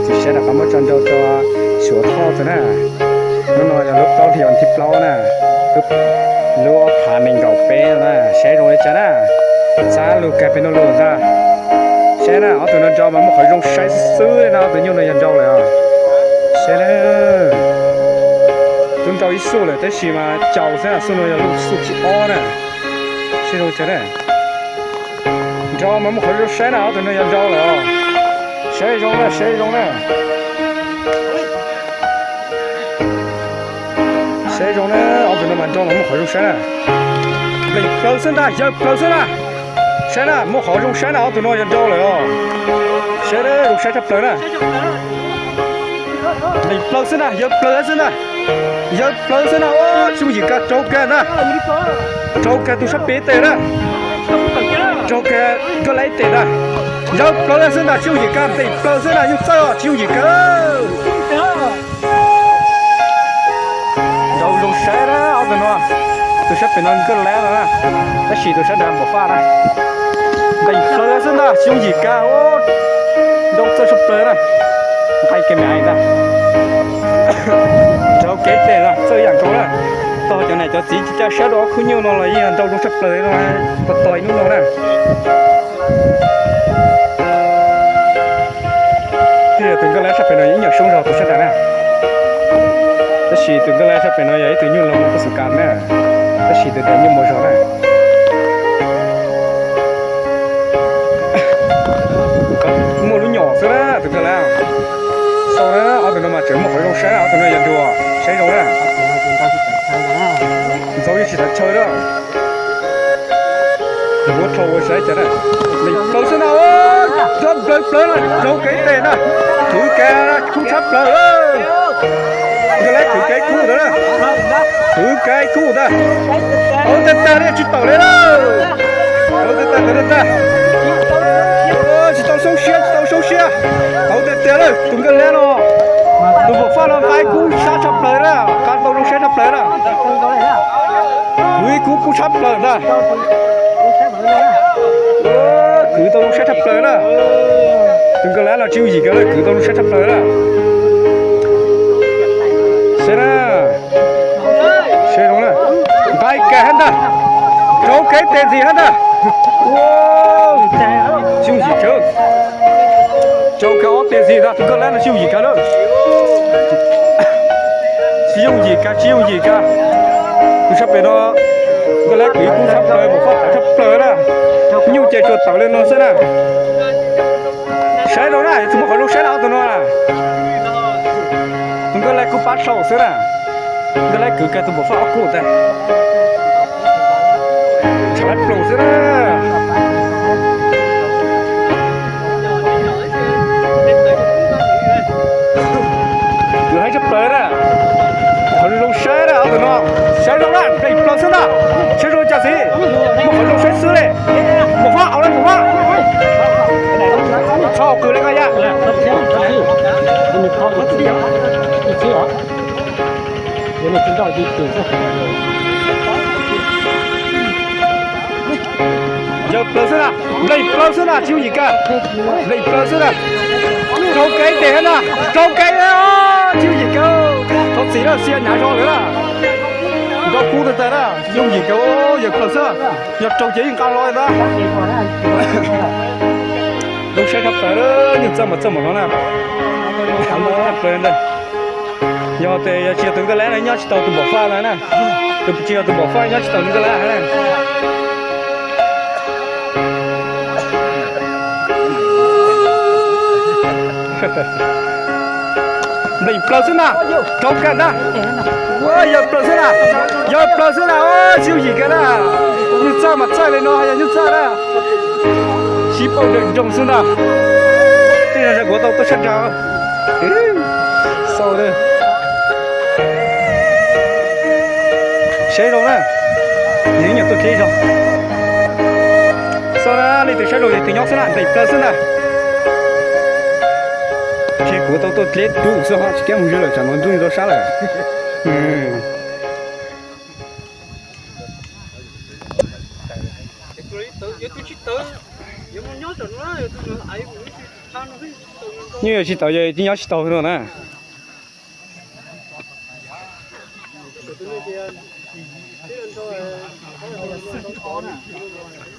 Txiv saib rov qab muab tso nrau rau Suav Thoj tus na. Hnub no yog lub plaub hlis vas thib plaub na, lub ob phav nees nkaum peb na, saib zoo li cas na. Txav lug kag pem no lug ntag. Saib na, ob tug no nrau mas muaj qhov zoo saib xwb xwb na, ob tug nyuj no yog nrau lawm os. Saib na, twb nrau ib xuj lawm tab sis mas caum xwb na, xuj no yog lub xuj thib ob na. Saib zoo cas na. Nrau mas muaj qhov zoo saib na, ob tug no yog nrau lawm os. Saib zoo na, saib zoo na. Saib zoo na, ob tug no mas nrau mas muaj qhov zoo saib na. Nqis plaws xwb ntag, yawg plaws xwb na. Saib na, muaj qhov zoo saib na, ob tug no yog nrau lawm os. Saib na, zoo saib tshaj plaws na. Nqis plaws xwb na, yawg plaws xwb ntag. Yawg plaws xwb na, tsis yooj yim kag, raug kag ntag. Raug kag tus sab pem tes na. Raug kag Nkaj Lab tes ntag. Yawg plaws xwb ntag, tsis yooj yim kag, nqis plaws xwb ntag, nyuj txawj os, tsis yooj yim kag. Nrau zoo saib na ob tug no, tus sab pem no Nkaj Lab no na, tab sis tus sab nrad Npam Faj na. Nqis plaws xwb ntag, tsis yooj yim kag, nrau txawj tshaj plaws na. Nqaij kiag me ntag. Raug kev tes na, txawj ib yam nkaus na. Tog cov niam cov txiv caj sab rau ob khub nyuj no los yeej nrau zoo tshaj plaws no, tos tos ib hnub no na. Twb yog tus Nkaj Lab sab pem no ib nyuag soob zog tus sab nrad na. Tab sis tus Nkaj Lab sab pem no yog ib tug nyuj laug koj xum kas na. Tab sis tus nrad nyuj mos zog na. Muaj lub nyom xwb na tus Nkaj Lab. Xau na, ob tug no mas tseem muaj qhov zoo saib na, ob tug no yog nruas, saib zoo na. Ntxaus yeej tsis tau chaw na. Muab rho ua saib cas na. Nqis plaws xwb na, raug plaws plaws na, raug kev tes na. Khwv kev kub tshaj plaws. Nkaj Lab khwv kev kub ntawd na. Khwv kev kub ntag. Tawv tag tag li tsis tawm li na. Tawv tag tag, tawv tag tag. Tsis tau soob siab, tsis tau soob siab. Tawv tiag tiag lawm, tus Nkaj Lab no. Tus Npam Faj no nqaij kub sab tshaj plaws na, nqaij tau zoo saib tshaj plaws na. Khwv ib kub kub tshab plaws ntag. Khwv tau zoo saib tshaj plaws na. Tus Nkaj Lab no tsis yooj yim kag lawm, khwv tau zoo saib tshaj plaws na. Saib na. Saib zoo na. Nqaij kag hab ntag. Raug kev tes ntxiv hab ntag. Tsis yooj yim kag. Raug kag ob tes ntxiv ntag, tus Nkaj Lab no tsis yooj yim kag lawm. Tsis yooj yim kag, tsis yooj yim kag. Tus sab pem no, Nkaj Lab khwv ib kub tshab plaws, Npam Faj tawv tshab plaws na. Nyuj ces tsuas tawm li no xwb na. Saib zoo na, tsis muaj qhov zoo saib na ob tug no na. Tus Nkaj Lab kub pab sau xwb na. Nkaj Lab khwv kag tus Npam Faj ob kub ntag. Tshav lab ploog xwb na. Khwv haib tshaj plaws na. Qhov zoo saib na ob tug no. Saib zoo na, nqis plaws xwb ntag. Saib zoo cas xwb. Muaj qhov zoo saib xwb li. Npam Faj, au la Npam Faj. Txhob qw li koj yam. Yawg plaws xwb na, nqis plaws xwb na, tsis yooj yim kag. Nqis plaws xwb na. Raug kev tes na, raug kev, tsis yooj yim kag. Thov txim na, xiam hnyav zog lawm na. Nrau kub tag tag na, tsis yooj yim kag, yawg plaws xwb. Yog raug ces yeej nqa hlo ntag. Zoo saib tshaj plaws, nyuj txawj mas txawj npaum no na. Tshaj plaws ntag. Yog tes yog tsis yog tus Nkaj Lab no nyob tsis tau tus Npam Faj no na. Tus tsis yog tus Npam Faj nyob tsis tau tus Nkaj Lab na. Nplees plaws xwb na, raug kag ntag. Ua yawg plaws xwb na, yawg plaws xwb na, tsis yooj yim kiag na. Nyuj txawj mas txawj li no yog nyuj txawj na. Sib pauj nrawm nroog xwb ntag. Tej zaum kuv tau tuaj sab nrad. Xau na. Saib zoo na. Yus nyuam tuaj dleb zog. Xau na, leej twg saib zoo yog tus nyob xwb na, nplees plaws xwb ntag. Ces kuv tau tuaj dleb dub xwb ho tsis kav mus ze lawm, tsam no ntuj tau sab lawm. Yuav tus tsis tawv, yuav mus nyob tom no, yuav tus ais mus ib txhis. Nyuj yog tsis tau ces tib nyob tsis tau no na.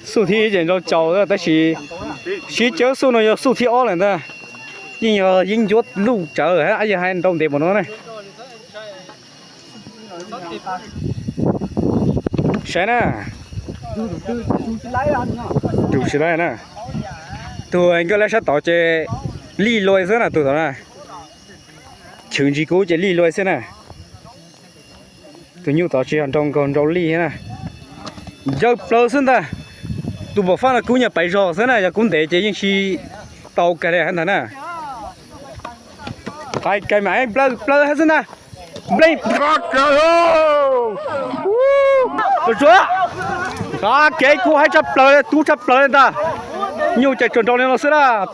Xuj thib ib ces nrau caus tab sis sib cawb xuj no yog xuj thib ob lawm ntag. Yeej yog yeeb ncuab luj tsawv, yog hais nrau ntev npaum no ne. Saib na, tus tsis laib na, tus nkawd lawv sab tod ces lij lua xwb na, tus tod na, chwv ntsis kub ces lij lua xwb na. Tus nyuj tod tsis yog nrau nkaug nrau lij na, ncawg plaws xwb ntag. Tus npam faj no kub nyuag pais zog xwb na, yog kub ntev ces yeej tsis tau kag li ntag na. Qai kag mas plawg plawg xwb ntag. Npleej, qab kev kub haib tshaj plaws, tub tshaj plaws li ntag. Nyuj ces tsuas nrau li no xwb na.